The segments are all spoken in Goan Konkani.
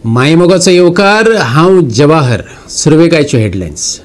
मायमोगाचो येवकार. हांव जवाहर. सुरवेक आयच्यो हेडलायन्स.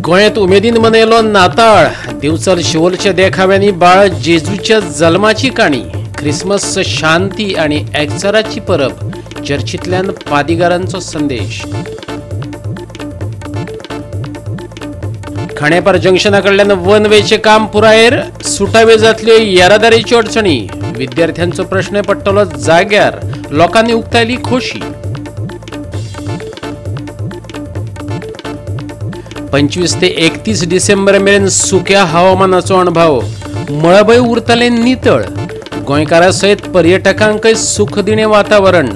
गोंयांत उमेदीन मनयलो नाताळ. दिवचल शिवोलच्या देखाव्यांनी बाळ जेजूच्या जल्माची काणी. क्रिसमस शांती आनी एकचाराची परब. चर्चींतल्यान पादिगारांचो संदेश. खांडेपार जंक्शना कडल्यान वन वेचें काम पुरायेर. सुटावे जातल्यो येरादारीच्यो अडचणी. विद्यार्थ्यांचो प्रश्न पडटलो जाग्यार. लोकांनी उक्तायली खोशी. 25 ते 31 डिसेंबर मेरेन सुक्या हवामानाचो अणभव. मळबय उरतलें नितळ. गोंयकारां सयत पर्यटकांकय सुखदिणें वातावरण.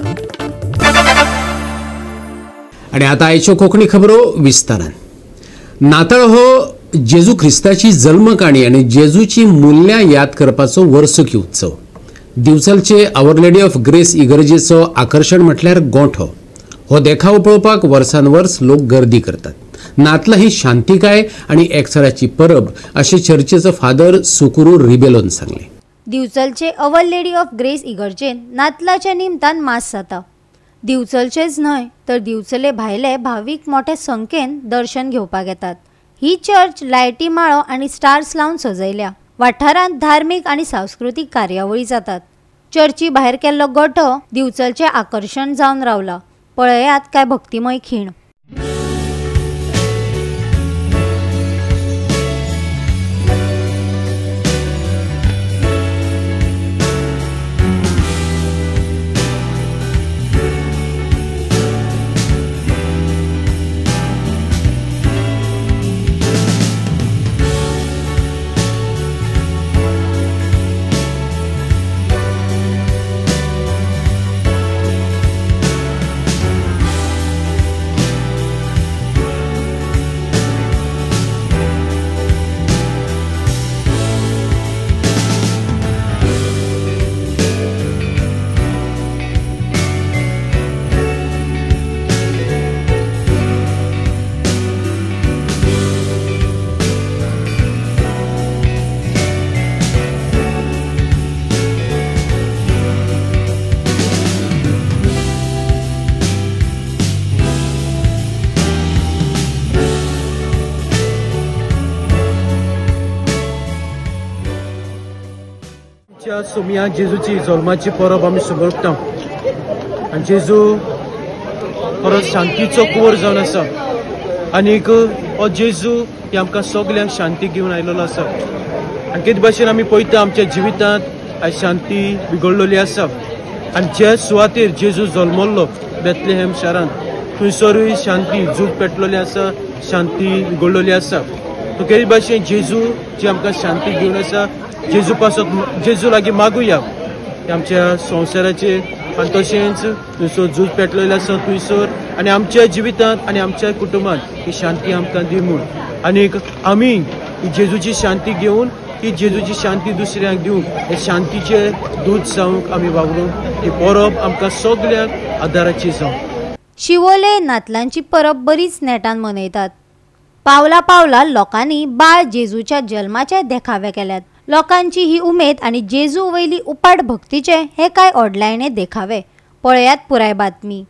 आनी आतां आयच्यो कोंकणी खबरो विस्तारान. नाताळ हो जेजू ख्रिस्ताची जल्मकाणी आनी जेजूची मुल्यां याद करपाचो वर्सुकी उत्सव. दिवचलचे our lady of grace इगर्जेचो आकर्शण म्हटल्यार गोंठो. हो देखाव पळोवपाक वर्सान वर्स लोक गर्दी करतात. नातलां ही शांतिकाय आनी एकचाराची परब अशें चर्चेचो फादर सुकुरू रिबेलोन सांगलें. दिवचलचे our lady of grace इगर्जेन नातलाच्या निमतान मास जाता. दिवचलचेच न्हय तर दिवचले भायले भावीक मोठे संख्येन दर्शन घेवपाक येतात. ही चर्च लायटी माळो आनी स्टार्स लावन सजयल्या. वाठारांत धार्मीक आनी सांस्कृतीक कार्यावळी जातात. चर्ची भायर केल्लो गोठो दिवचलचें आकर्शण जावन रावला. पळयात काय भक्तिमय खीण. सोमिया जेजूची जल्माची परब आमी समर्पता आनी जेजू परत शांतीचो कुंवर जावन आसा आनीक हो जेजू ही आमकां सगल्यांक शांती घेवन आयलेलो आसा. आनी कितें भाशेन आमी पळयता आमच्या जिवितांत आयज शांती बिगडलेली आसा आनी जे सुवातेर जेजू जल्मल्लो बेथलेहेम शारांत थंयसरूय शांती झूज पेटलेली आसा, शांती बिगडलेली आसा. तो कितें भाशेन जेजू जी आमकां शांती घेवन आसा, जेजू पासत जेजू लागीं मागुया आमच्या संवसाराचेर आनी तशेंच थंयसर झूज पेटलेलें आसा थंयसर आनी आमच्या जिवितांत आनी आमच्या कुटुंबांत ही शांती आमकां दी म्हूण. आनीक आमी जेजूची शांती घेवन ही जेजूची शांती दुसऱ्यांक दिवंक हे शांतीचे दूत जावंक आमी वावरूंक ही परब आमकां सगल्यांक आदाराची जावं. शिवोले नातलांची परब बरीच नेटान मनयतात. पावला पावला लोकांनी बाळ जेजूच्या जल्माचे देखावे केल्यात. लोकांची ही उमेद आनी जेजू वयली उपाट भक्तीचे हे काय ओडलायणे देखावे. पळयात पुराय बातमी.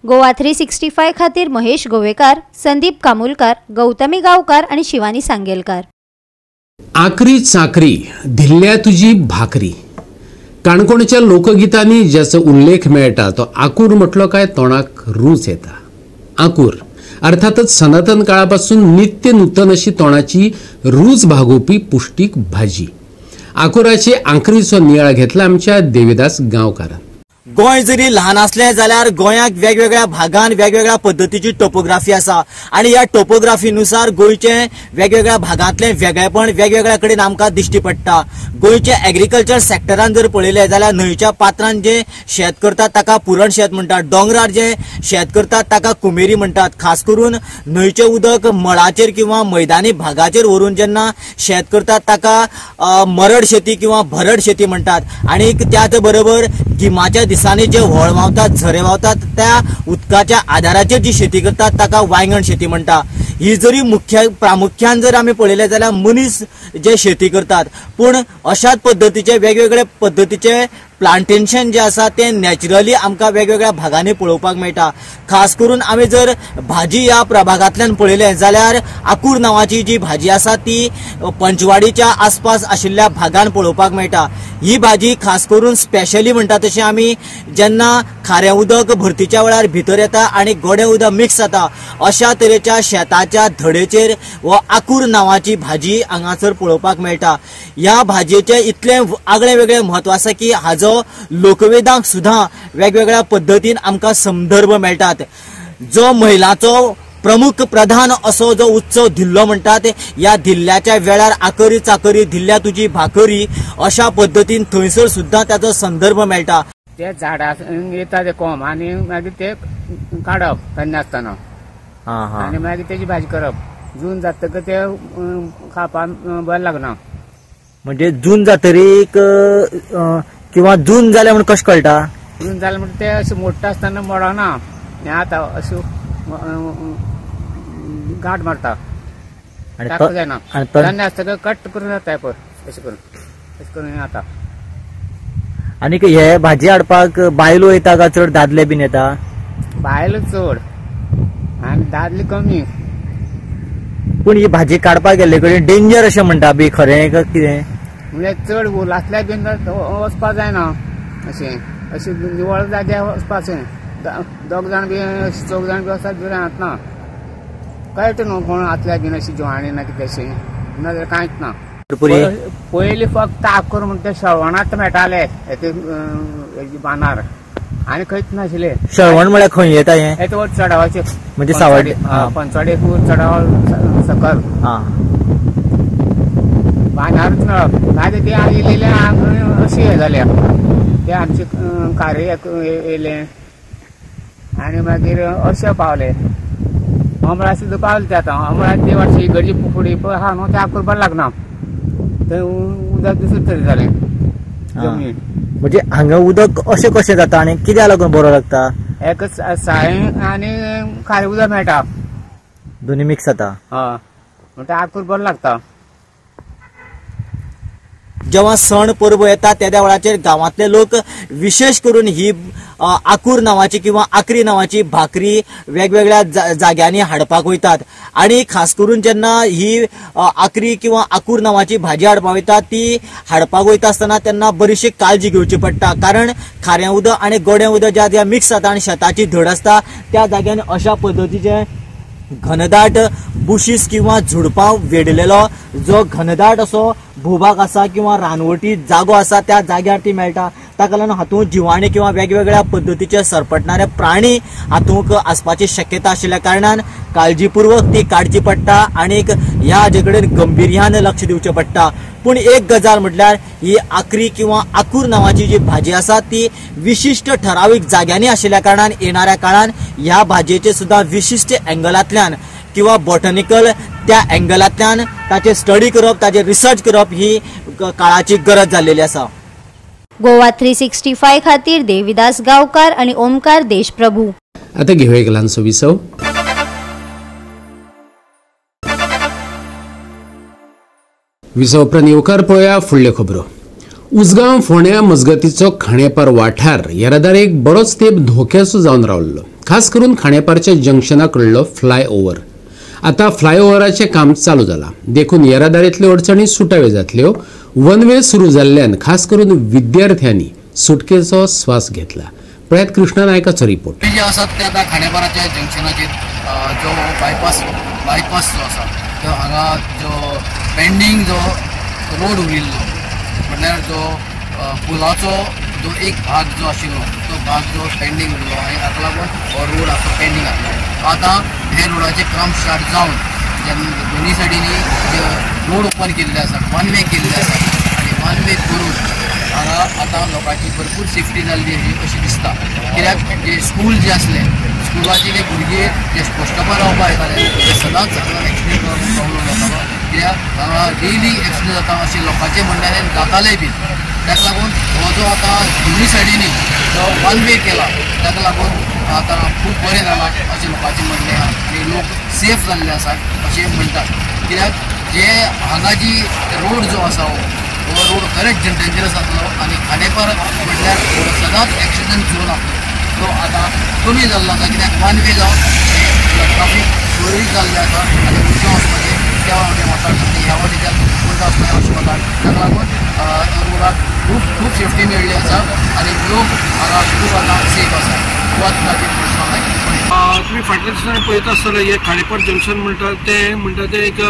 गोवा 365 खातीर महेश गोवेकार, संदीप कामुलकार, गौतमी गावकार आणि शिवानी सांगेलकार. आकरी चाकरी धिल्ल्या तुजी भाकरी. काणकोणच्या लोकगितांनी ज्याचो उल्लेख मेळटा तो आकूर म्हटलो काय तोंडाक रूच येता. आकूर अर्थातच सनातन काळापासून नित्य नूतन अशी तोंडाची रूच भागोवपी पुश्टीक भाजी. आकुराची आंकरीचो नियाळ घेतला आमच्या देविदास गांवकारान. गोंय जरी ल्हान असलें जाल्यार गोंयाक वेगवेगळ्या भागान वेगवेगळ्या पद्दतीची टोपोग्राफी आसा आनी ह्या टोपोग्राफीनुसार गोंयचे वेगवेगळ्या भागांतलें वेगळेपण वेगवेगळ्या कडेन आमकां दिश्टी पडटा. गोंयचे एग्रीकल्चर सेक्टरान जर पळयलें जाल्यार न्हंयच्या पात्रान जे शेत करतात ताका पुरण शेत म्हणटात, दोंगरार जे शेत करतात ताका कुमेरी म्हणटात. खास करून न्हंयचें उदक मळाचेर किंवा मैदानी भागाचेर व्हरून जेन्ना शेत करतात ताका मरड शेती किंवा भरड शेती म्हणटात. आनी त्याच बरोबर गिमाच्या दिसांनी जे व्हळ व्हांवतात, झरे व्हांवतात त्या उदकाच्या आधाराचेर जी शेती करतात ताका वांयगण शेती म्हणटा. ही जरी मुख्य प्रामुख्यान जर आमी पळयलें जाल्यार मनीस जे शेती करतात, पूण अशाच पद्दतीचे वेगवेगळे पद्दतीचे प्लांटेशन जे आसा ते नॅचरली आमकां वेगवेगळ्या भागांनी पळोवपाक मेळटा. खास करून आमी जर भाजी ह्या प्रभागांतल्यान पळयलें जाल्यार आकूर नांवाची जी भाजी आसा ती पंचवाडीच्या आसपास आशिल्ल्या भागान पळोवपाक मेळटा. ही भाजी खास करून स्पेशली म्हणटा तशें आमी जेन्ना खारें उदक भरतीच्या वेळार भितर येता आनी गोडें उदक मिक्स जाता अशा तरेच्या शेताच्या धडेचेर हो आकूर नांवाची भाजी हांगासर पळोवपाक मेळटा. ह्या भाजयेचें इतलें आगळें वेगळें म्हत्व आसा की हाजो लोकवेदांक सुद्धा वेगवेगळ्या पद्दतीन आमकां संदर्भ मेळटात. जो महिलांचो प्रमुख प्रधान असो जो उत्सव धिल्लो म्हणटात, ह्या धिल्ल्याच्या वेळार आकरी चाकरी धिल्ल्या तुजी भाकरी अशा पद्दतीन थंयसर सुद्धा ताचो संदर्भ मेळटा. ते झाडा येता ते कोंब आनी मागीर ते काडप तेन्ना आसतना आनी मागीर तेजी भाजी करप. जून जातकच ते खावपाक बरें लागना. म्हणजे जून जातरीक किंवा जून जालें म्हण कशें कळटा? जून जालें म्हणटा ते अशें मोडटा आसतना मोडना, हें आतां अशें गांठ मारता, टाकूं जायना. तेन्ना आसतकच कट करून जाता पळय, अशें करून अशें करून हें जाता. आनी हे भाजी हाडपाक बायलो येता काय चड दादले बीन येता? बायलो चड आनी दादले कमी. पूण ही भाजी काडपाक गेल्ले कडेन डेंजर अशें म्हणटा बी खरें काय कितें? म्हणजे चड उलासल्यार बीन वचपाक जायना, अशें अशें निवळ जाग्यार वचपाचें. दोग जाण बी चौग जाण बी वचपाक भिरांत ना, कळटा न्हू कोण आसल्यार बीन अशी जिवाणी ना कितें अशें नाजाल्यार कांयच ना. पयलीं फक्त आकूर म्हणटा शेवणांत मेळटाले बांदार आनी खंयच नाशिल्ले. शेवण म्हळ्यार खंय येता हें? वयर चडावाचे, म्हणजे सावड्डे, पंचवाडे चडावा सकल बांदारूच मेळप. मागीर ते येयलेले अशें हें जालें, ते आमचे कार्य येयलें आनी मागीर अशें पावले अमळा सुद्दां पावले ते. आतां अमळा ते वाटशी गरजी फुडी पळय आहा न्हू ते आकूर बरें लागना, थंय उदक दुसरें तरेन जालें जमनीन. म्हणजे हांगा उदक अशें कशें जाता आनी कित्याक लागून बरो लागता? एक साळें आनी खारें उदक मेळटा, दोनी मिक्स जाता. हय, म्हणटा आकूर बरो लागता. जेव्हा सण परबो येता त्या वेळाचेर गांवांतले लोक विशेष करून ही आकूर नांवाची किंवा आकरी नांवाची भाकरी वेगवेगळ्या जाग्यांनी हाडपाक वयतात. आनी खास करून जेन्ना ही आकरी किंवा आकूर नांवाची भाजी हाडपाक वयता ती हाडपाक वयता आसतना तेन्ना बरीचशी काळजी घेवची पडटा, कारण खारें उदक आनी गोडें उदक ज्या ज्या मिक्स जाता आनी शेताची धड आसता त्या जाग्यांनी अशा पद्दतीचे घनदाट बुशीस किंवा झुडपां वेडलेलो जो घनदाट असो भूभाग आसा किंवा रानवटी जागो आसा त्या जाग्यार ती मेळटा. ताका लागून हातूंत जिवाणी किंवा वेगवेगळ्या पद्दतीचे सरपटणारे प्राणी हातूंत आसपाची शक्यता आशिल्ल्या कारणान काळजीपूर्वक ती काडची पडटा आनी ह्या हाजे कडेन गंभीर्यान लक्ष दिवचें पडटा. पूण एक गजाल म्हटल्यार ही आकरी किंवा आकूर नांवाची जी भाजी आसा ती विशिश्ट ठरावीक जाग्यांनी आशिल्ल्या कारणान येणाऱ्या काळान ह्या भाजयेचे सुद्दां विशिश्ट एंगलांतल्यान किंवा बॉटनिकल त्या एंगलांतल्यान ताचे स्टडी करप, ताचे रिसर्च करप ही काळाची गरज जाल्लेली आसा. गोवा 365 खातीर देविदास गांवकार आनी ओमकार देशप्रभू. आता घेवया एक ल्हानसो विसव. विसव उपरांत येवकार पळोवया फुडल्यो खबरो. उसगांव फोंड्या मजगतीचो खाणेपार वाठार येरादारीक बरोच तेंप धोक्याचो जावन रावल्लो, खास करून खाणेपारच्या जंक्शना कडलो फ्लायओव्हर. आतां फ्लायओव्हराचें काम चालू जालां, देखून येरादारींतल्यो अडचणी सुटाव्यो जातल्यो. वन वे सुरू जाल्ल्यान खास करून विद्यार्थ्यांनी सुटकेचो स्वास घेतला. पळयात कृष्णा नायकाचो रिपोर्ट. जे आसात ते आतां खांडेपाराच्या जंक्शनाचेर जो बायपास जो आसा तो हांगा जो पेंडींग जो रोड उरिल्लो म्हणल्यार जो पुलाचो जो एक भाग जो आशिल्लो तो भाग जो पेंडींग उरलो आनी ताका लागून हो रोड आसा पेंडींग आसलो. आतां हे रोडाचें काम स्टार्ट जावन जेन्ना दोनी सायडींनी रोड ओपन केल्ले आसा, वन वे केल्ले आसा आनी वन वे करून हांगा आतां लोकांची भरपूर सेफ्टी जाल्ली अशी दिसता. कित्याक जे स्कूल जे आसले स्कुलाचे जे भुरगे जे स्टॉपार रावपाक येताले ते सदांच हांगा एक्सिडेंट प्रॉब्लम जातालो. कित्याक हांगा डेली एक्सिडेंट जाता अशें लोकांचें म्हणणें जातालें बीन. ताका लागून हो जो आतां दोनी सायडींनी जो वन वे केला ताका लागून आतां खूब बरें जालां अशें लोकांचें म्हणणें आहा आनी लोक सेफ जाल्ले आसात अशें म्हणटात. कित्याक जे हांगा जी रोड जो आसा हो रोड खरेंच डेंजरस आसलो आनी खांडेपार म्हणल्यार सदांच एक्सिडंट झोन आसलो तो आतां कमी जाल्लो आसा. कित्याक वन वे जावन ट्राफीक सुरळीत जाल्लें आसा आनी उजो वचपाचें त्या वाटेन वतात आनी ह्या वाटेच्यान मुंडा वचपाचें अशें वतात. ताका लागून रोडाक खूब खूब सेफ्टी मेळ्ळी आसा आनी लोक हांगा खूब आतां सेफ आसा. वचपाचें तुमी फाटल्या दिसांनी पळयता आसतले हे खांडेपार जंक्शन म्हणटा ते एक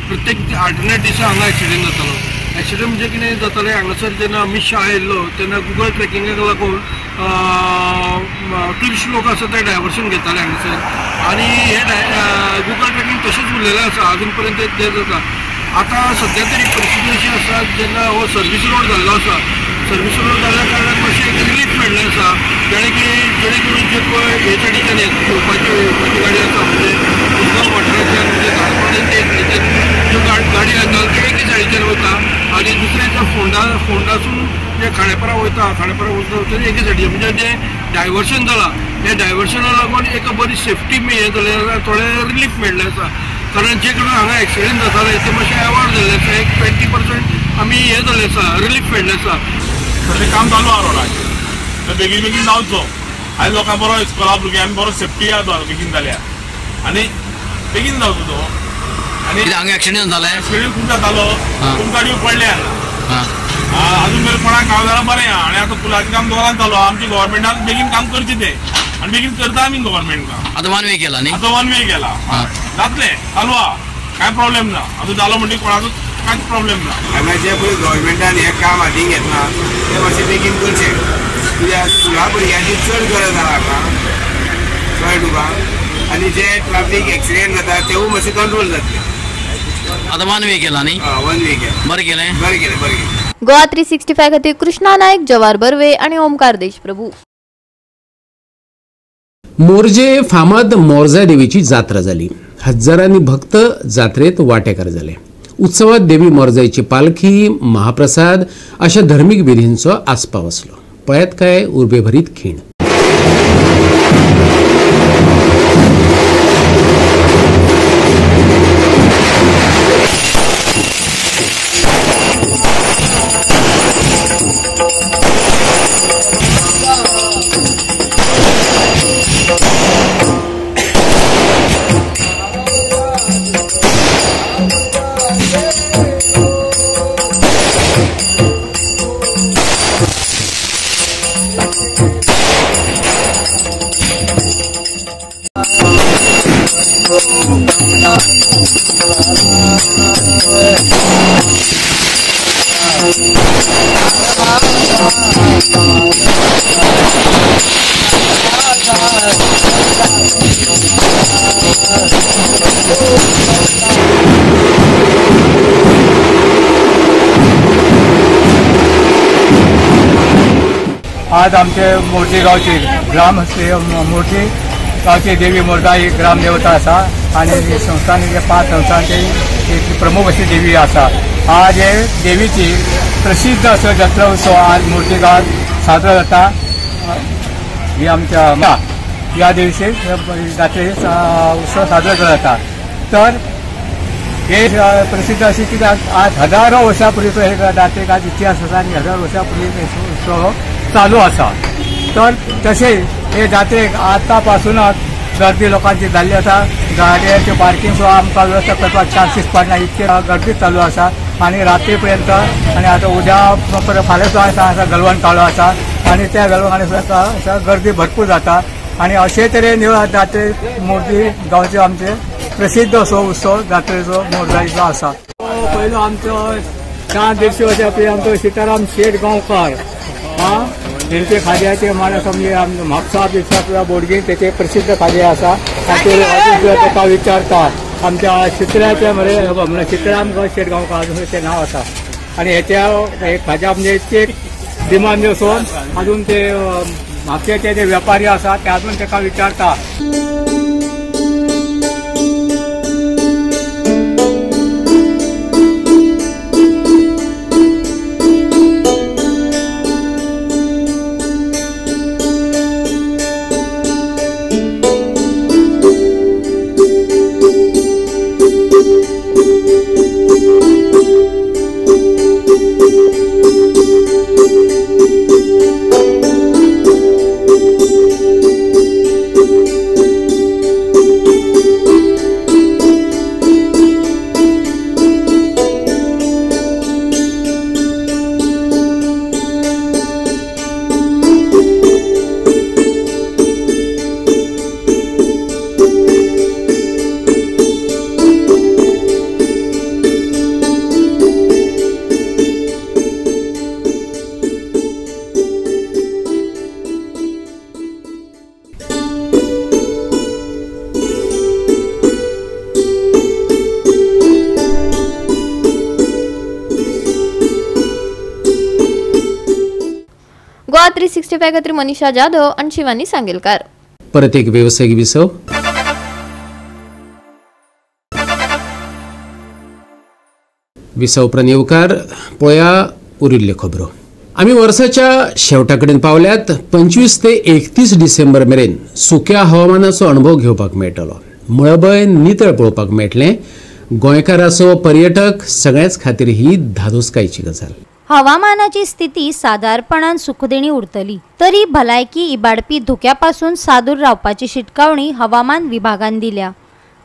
प्रत्येक आल्टरनेट दिसा हांगा एक्सिडंट जातालो. एक्सिडंट म्हणजे कितें जातालें हांगासर जेन्ना अमीत शाह आयिल्लो तेन्ना गुगल ट्रेकिंगाक लागून टुरिस्ट लोक आसा ते डायवर्शन घेताले हांगासर आनी हे गुगल ट्रेकिंग तशेंच उरलेलें आसा अजून पर्यंत तें जाता. आतां सद्या तरी परिस्थिती अशी आसा जेन्ना हो सर्वीस रोड जाल्लो आसा, सर्वीस रोड जाल्ल्या कारणान मातशें एक रिलीफ मेळ्ळें आसा जेणे करून जे पळय हे सायडीच्यान येवपाची गाडी आसा म्हणजे उसगांव वाठारांतल्यान म्हणजे धारपाडे ते सायडीच्यान ज्यो गाडी येता ते एके सायडीच्यान वता आनी दुसरे फोंडासून जे खांडेपारा वयता, खांडेपारा वयता ते एके सायडीच्यान म्हणजे जें डायवर्शन जालां त्या डायवर्शना लागून एक बरी सेफ्टी हें जालें, थोडें रिलीफ मेळ्ळें आसा. कारण जे करून हांगा एक्सिडंट जाताले ते मातशें एवॉर्ड जाल्लें आसा, एक 20% आमी हें जाल्लें आसा, रिलीफ मेळ्ळें आसा. सगळें काम चालू आहा रोडाचेर, तर बेगीन बेगीन जावचो आनी लोकांक बरो इस्कोला भुरग्यांक बरो सेफ्टी आहा बेगीन जाल्या आनी बेगीन जावचो तो. आनी हांगा एक्सिडंट जालें, एक्सिडंट खूब जातालो, खूब गाडयो पडल्या हांगा अजून मेरेन कोणाक काम जाल्यार बरें आहा. आनी आतां पुलाचें काम जोरान चालू आहा, आमच्या गव्हर्मेंटान बेगीन काम करचें तें आनी बेगीन करता आमी गव्हर्मेंट काम. आतां वन वे केला न्ही, आतां वन वे केला, जातलें चालू आहा, कांय प्रॉब्लेम ना. आतां जालो म्हणटकीर कोणाचो कांयच प्रॉब्लेम ना. हांगा जे पळय गव्हर्मेंटान हें काम हातीन घेतलां तें मातशें बेगीन करचें, कित्याक स्कुला भुरग्यांची चड गरज आहा हांगा, कळ्ळें तुका. आनी जे ट्राफीक एक्सिडेंट जाता तेवूय मातशें कंट्रोल जातलें. आतां वन वे केला न्ही, वन वे केला, बरें केलें, बरें केलें, बरें केलें. गोवा 365 खातीर कृष्णा नायक, जवार बर्वे आनी ओमकार देशप्रभू. मोरजे फामाद मोरजा देवीची जात्रा जाली. हजारांनी भक्त जात्रेत वांटेकार जाले. उत्सवात देवी मोरजाईची पालखी, महाप्रसाद अशा धर्मीक विधींचो आस्पाव आसलो. पळयात काय उर्बेभरीत खीण. आज आमचे मोरजे गांवची ग्राम मोरजे गांवची देवी मोरजा ही ग्रामदेवता आसा आनी संस्थान 5 संस्थांची एक प्रमुख अशी देवी आसा. आज हे देवीची प्रसिद्ध असो जात्रा उत्सव आज मोरजे गांवात साजरो जाता. ही आमच्या ह्या दिवशी जात्रे उत्सव साजरो केलो जाता. तर हे प्रसिद्ध अशी की आज हजारो वर्सां पूर्वीचो हे जात्रेक आज इतिहास आसा आनी हजारो वर्सां पूर्वी उत्सव चालू आसा. तर तशें हे जात्रेक आतां पासूनच गर्दी लोकांची जाल्ली आसा. गाडयांचे पार्किंग सुद्दां आमकां वेवस्था करपाक चान्सीस पडना, इतके गर्दी चालू आसा. आनी राती पर्यंत. आनी आतां उद्या परत फाल्यां सुद्दां आसा गलवण कालो आसा आनी त्या गलवण सुद्दां गर्दी भरपूर जाता. आनी अशे तरेन ह्यो जात्रे मोरजी गांवचे आमचे प्रसिद्ध असो उत्सव जात्रेचो मोरजाईचो आसा. पयलो आमचो 4-150 वर्सां पयलीं आमचो सीताराम शेठ गांवकार आं हेंचे खाज्याचे मानस म्हणजे म्हापसा बिपसा किंवा बोडगी तेचे प्रसिद्ध खाजे आसा. ताचेर अजून ताका विचारता आमच्या चित्र्याचे मरे म्हणल्यार सीताराम शेठ गांवकार तें नांव आसा. आनी हेच्या हे खाज्या म्हणजे इतके डिमांड वचून अजून ते म्हापशेचे जे व्यापारी आसा ते अजून ताका विचारता. गोवा 365 खातीर मनीषा जाधव आणि शिवानी सांगेलकार. परत एक वेवसायिक विसव. विसव उपरांत येवकार पळया उरिल्ल्यो खबरो. आमी वर्साच्या शेवटा कडेन पावल्यात. 25 ते 31 डिसेंबर मेरेन सुक्या हवामानाचो अणभव घेवपाक मेळटलो. मळबय नितळ पळोवपाक मेळटलें. गोंयकाराचो पर्यटक सगळ्याच खातीर ही धादोसकायची गजाल. हवामानाची स्थिती सादारणपणान सुखदेणी उरतली तरी भलायकी इबाडपी धोक्यापासून सादूर रावपाची शिटकावणी हवामान विभागान दिल्या.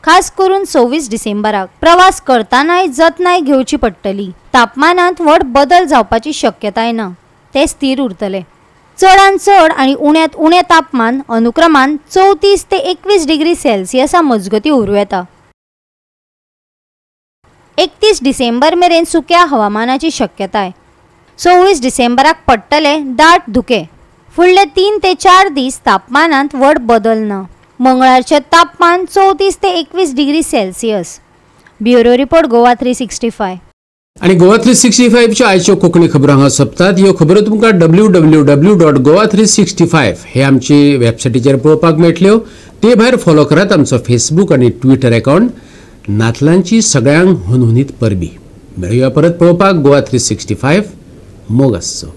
खास करून 26 डिसेंबराक प्रवास करतानाय जतनाय घेवची पडटली. तापमानांत व्हड बदल जावपाची शक्यताय ना, ते स्थिर उरतले. चडान चड आनी उण्यांत उणें तापमान अनुक्रमान 34 ते 21 डिग्री सेल्सियसा मजगती उरूं येता. 31 डिसेंबर मेरेन सुक्या हवामानाची शक्यताय. 26 डिसेंबराक पडटले दाट धुके. फुडले 3 ते 4 दीस तापमानांत व्हड बदल ना. मंगळारचें तापमान 34 ते 21 degree Celsius. Bureau report, Goa 365. आनी गोवा 365च्यो आयच्यो कोंकणी खबरो हांगा सोंपतात. ह्यो खबरो तुमकां www.goa365 हे आमचे वेबसायटीचेर पळोवपाक मेळटल्यो. ते भायर फॉलो करात आमचो फेसबूक आनी ट्विटर अकावंट. नातलांची सगळ्यांक हुनहुनीत परबी. मेळुया परत पळोवपाक गोवा 365. मोग आसचो.